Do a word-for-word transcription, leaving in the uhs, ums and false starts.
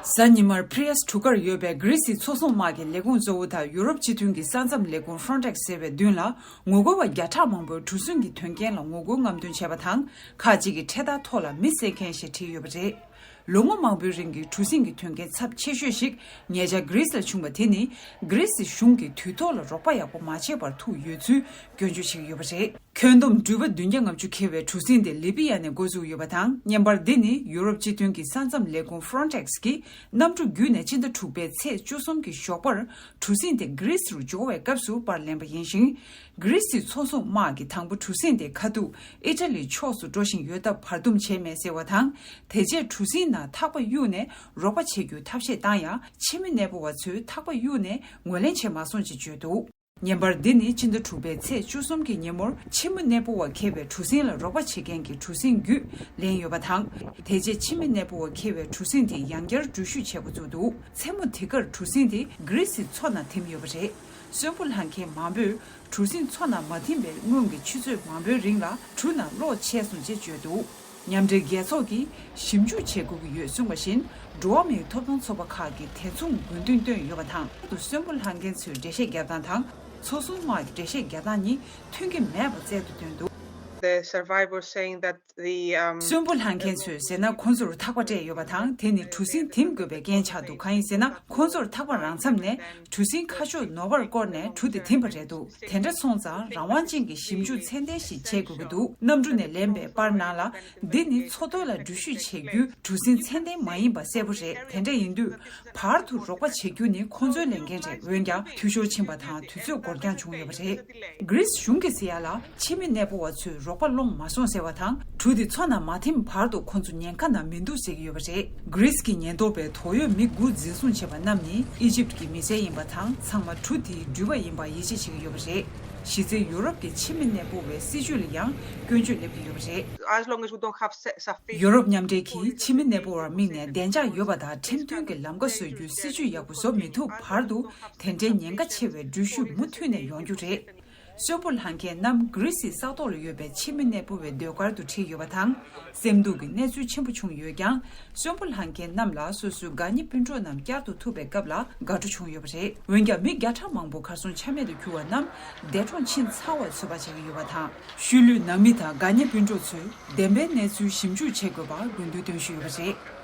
གཟའ་ཉི་མར་པི་རི་ཡ་སི་གྲུ་ཁར་ཡོད་པའི་གྷི་རི་སིའི་མཚོ་སྲུང་དམག་གི་ལས་ཁུངས་གཙོ་བོ་དང་ཡུ་རོབ་སྤྱི་མཐུན་གྱི་ས་མཚམས་ལས་ཁུངས་Frontex་ཟེར་བའི་མདུན་ལ། ངོ་རྒོལ་བ་བརྒྱ་ཕྲག་མང་པོས་གྲུ་གཟིངས་ཀྱི་དོན་རྐྱེན་ལ་ངོ་རྒོལ་རྔམ་སྟོན་བྱས་པ་དང་། ཁག་ཅིག་གིས་འཕྲེད་དར་ཐོག་ལ་མི་བསད་མཁན་ཞེས་བྲིས་ཡོད་པ་རེད། ལོ་ངོ་མང་པོའི་རིང་གི་གྲུ་གཟིངས་ཀྱི་དོན་རྐྱེན་ཚབས་ཆེ་ཤོས་ཤིག་ཉེ་ཆར་གྷི་རི་སི་ལ་བྱུང་བ་དེ་ནི། གྷི་རི་སི་གཞུང་གིས་དུས་ཐོག་ལ་རོགས་པ་ཡག་པོ་མ་བྱས་པར་ཐུག་ཡོད་ཚུལ་སྐྱོན་བརྗོད་བྱེད་ཀྱི་ཡོད་པ་རེད། ཁྱོན་བསྡོམས་འགྲུལ་པ་བདུན་བརྒྱ་ལྔ་བཅུ་འཁྱེར་བའི་གྲུ་གཟིངས་དེ་ལི་པི་ཡ་ནས་འགོ་བཙུགས་ཡོད་པ་དང་། བརྙན་པར་འདི་ནི་ཡུ་རོབ་སྤྱི་མཐུན་གྱི་ས་མཚམས་ལས་ཁུངས་Frontex་གིས་གནམ་གྲུ་བརྒྱུད་ནས་སྤྱི་ཟླ་དྲུག་པའི་ཚེས་བཅུ་གསུམ་གྱི་ཞོགས་པར་གྲུ་གཟིངས་དེ་གྷི་རི་སི་རུ་འབྱོར་བའི་སྐབས་སུ་པར་ལེན་པ་ཡིན་ཞིང་། གྷི་རི་སིའི་མཚོ་སྲུང་དམག་གིས་དང་པོ་གྲུ་གཟིངས་དེ་ཁ་ཐུག་ཨི་ཊ་ལིའི་ཕྱོགས་སུ་འགྲོ་བཞིན་ཡོད་སྟབས་བར་འདུམ་བྱས་མེད་ཟེར་བ་དང་། དེ་རྗེས་གྲུ་གཟིངས་ནང་ཐག་པ་གཡུགས་ནས་རོགས་པ་བྱེད་རྒྱུའི་ཐབས་ཤེས་བཏང་ཡང་། ཕྱི་མི་གནས་སྤོ་བ་ཚོས་ཐག་པ་གཡུགས་ནས་ངོས་ལེན་བྱས་མ་སོང་ཅེས་བརྗོད་འདུག་བརྙན་པར་འདི་ནི་སྤྱི་ཟླ་དྲུག་པའི་ཚེས་བཅུ་གསུམ་གྱི་ཉིན་མོར་ཕྱི་མི་གནས་སྤོ་བ་འཁྱེར་བའི་གྲུ་གཟིངས་ལ་རོགས་པ་བྱེད་མཁན་གྱི་གྲུ་གཟིངས་བརྒྱུད་ལེན་ཡོད་པ་དང་། དེ་རྗེས་ཕྱི་མི་གནས་སྤོ་བ་འཁྱེར་བའི་གྲུ་གཟིངས་དེ་ཡང་བསྐྱར་འགྲུལ་བཞུད་བྱེད་འགོ་བཙུགས་འདུག་མཚན་མོ་དེ་གར་གྲུ་གཟིངས་དེ་གྷི་རི་སིའི་མཚོ་ནང་ཐིམ་ཡོད་པ་རེད། གསོན་པོ་ལྷག་མཁན་མང་པོས་གྲུ་གཟིངས་མཚོ་ནང་མ་ཐིམ་པའི་སྔོན་གྱི་ཆུ་ཚོད་མང་པོའི་རིང་ལ་གྲུ་ནང་གློག་ཆད་སོང་ཅེས་བརྗོད་འདུག་མཉམ་འབྲེལ་རྒྱལ་ཚོགས་ཀྱིས་ཞིབ་འཇུག་བྱེད་དགོས་ཀྱི་ཡོད་གསུངས་པ་བཞིན། འགྲོ་བ་མིའི་ཐོབ་ཐང་ཚོགས་པ་ཁག་གིས་དེ་མཚུངས་དགོས་འདུན་བཏོན་ཡོད་པ་དང་། ལྷག་ཏུ་གསོན་པོ་ལྷག་མཁན་ཚོས་འགྲེལ་བཤད་རྒྱག་སྟངས་དང་། མཚོ་སྲུང་དམག་གི་འགྲེལ་བཤད་རྒྱག་སྟངས་གཉིས་མཐུན་གྱི་མེད་པ་རྩལ་དུ་བཏོན་འདུག The survivors saying that the, um, གསོན་པོ་ལྷག་མཁན་ཚོས་ཟེར་ན། ཁོང་ཚོར་ཐག་པ་སྤྲད་ཡོད་པ་དང་། དེ་ནི་གྲུ་གཟིངས་འཐིམ་དགོས་པའི་རྐྱེན་ཆགས་འདུག་གང་ཡིན་ཟེར་ན། ཁོང་ཚོར་ཐག་པ་རག་མཚམས་ནས་གྲུ་གཟིངས་ཁ་ཕྱོགས་ནོར་བར་བསྐོར་ནས་གྲུ་དེ་འཐིམ་པ་རེད་འདུག་དེ་འདྲ་སོང་ཙང་། རང་དབང་ཅན་གྱི་ཞིབ་འཇུག་ཚད་ལྡན་ཞིག་བྱེད་དགོས་ཀྱི་འདུག་གནམ་གྲུ་ནས་ལེན་པའི་པར་ནང་ལ། འདི་ནི་མཚོ་ཐོག་ལ་འགྲུལ་བཞུད་བྱེད་རྒྱུའི་གྲུ་གཟིངས་ཚད་ལྡན་མ་ཡིན་པ་གསལ་པོ་རེད། དེ་འདྲ་ཡིན་དུས། བར་དུ་རོགས་པ་བྱེད་རྒྱུ་ནི་ཁོང་ཚོའི་ལས་འགན་རེད། འོན་ཀྱང་། འཐུས་ཤོར་ཕྱིན་པ་དང་དུས་ཚོད་འགོར་འགྱངས་བྱུང་ཡོད་པ་རེད། གྷི་རི་སི་གཞུང་གིས་ཟེར་ཡ་ལ། ཕྱི་མི་གནས་སྤོ་བ་ཚོས་རོགས་པ་སློང་མ་སོང་ཟེར་བ་དང་། གྲུ་དེ་མཚོ་ནང་མ་ཐིམ་བར་དུ་ཁོང་ཚོ་ཉེན་ཁ་ནང་མི་འདུག་ཟེར་གྱི་ཡོད་པ་རེད། གྷི་རི་སི་གི་ཉེན་རྟོག་པས་དོགས་ཡོད་མི་དགུ་འཛིན་བཟུང་བྱས་པ་རྣམས་ནི་ཨི་ཇིབ་ཀྱི་མི་སེར་ཡིན་པ་དང་། ཚང་མ་གྲུ་དེའི་འགྲུལ་པ་ཡིན་པ་ཡིད་ཆེས་བྱེད་ཀྱི་ཡོད་པ་རེད། གཞི་རྩའི་ཡུ་རོབ་ཀྱི་ཕྱི་མི་གནས་སྤོ་བའི་སྲིད་ཇུས་ལ་ཡང་སྐྱོན་བརྗོད་སླེབས་ཀྱི་ཡོད་པ་རེད། As long as we don't have se- sufficient ཡུ་རོབ་མཉམ་འབྲེལ་གྱིས་ཕྱི་མི་གནས་སྤོ་བར་དམིགས་ནས་བདེ་འཇགས་ཡོད་པ་དང་ཁྲིམས་མཐུན་གྱི་ལམ་ཁ་བཟོ་རྒྱུའི་སྲིད་ཇུས་ཡག་པོ་བཟོ་མི་ཐུབ་བར་དུ། དེ་འདྲའི་ཉེན་ཁ་ཆེ་བའི་འགྲུལ་བཞུད་མུ་མཐུད་ནས་ཡོང་རྒྱུ་རེད། གསོན་པོ་ལྷག་མཁན་རྣམས་གྷི་རི་སིའི་ས་ཐོག་ལ་ཡོད་པའི་ཕྱི་མི་གནས་སྤོ་བའི་ཟློས་གར་དུ་ཁྲིད་ཡོད་པ་དང་། སེམས་སྡུག་གི་གནས་ཚུལ་ཆེན་པོ་བྱུང་ཡོད་ཀྱང་། གསོན་པོ་ལྷག་མཁན་རྣམས་ལ་སོ་སོའི་དགའ་ཉེ་སྤུན་གྲོགས་རྣམས་བསྐྱར་དུ་ཐུག་པའི་སྐབས་ལ་དགའ་སྤྲོ་བྱུང་ཡོད་པ་རེད། འོན་ཀྱང་། མི་བརྒྱ་ཕྲག་མང་པོ་གར་སོང་ཆ་མེད་དུ་གྱུར་བ་རྣམས་འདས་གྲོངས་ཕྱིན་ཚར་བ་ཚོད་དཔག་བྱེད་ཀྱི་ཡོད་པ་དང་། ཤུལ་ལུས་ནང་མི་དང་དགའ་ཉེ་སྤུན་གྲོགས་ཚོས་བདེན་པའི་གནས་ཚུལ་ཞིབ་འཇུག་བྱེད་དགོས་པར་དགོས་འདུན་བཏོན་བཞིན་ཡོད་པ་རེད།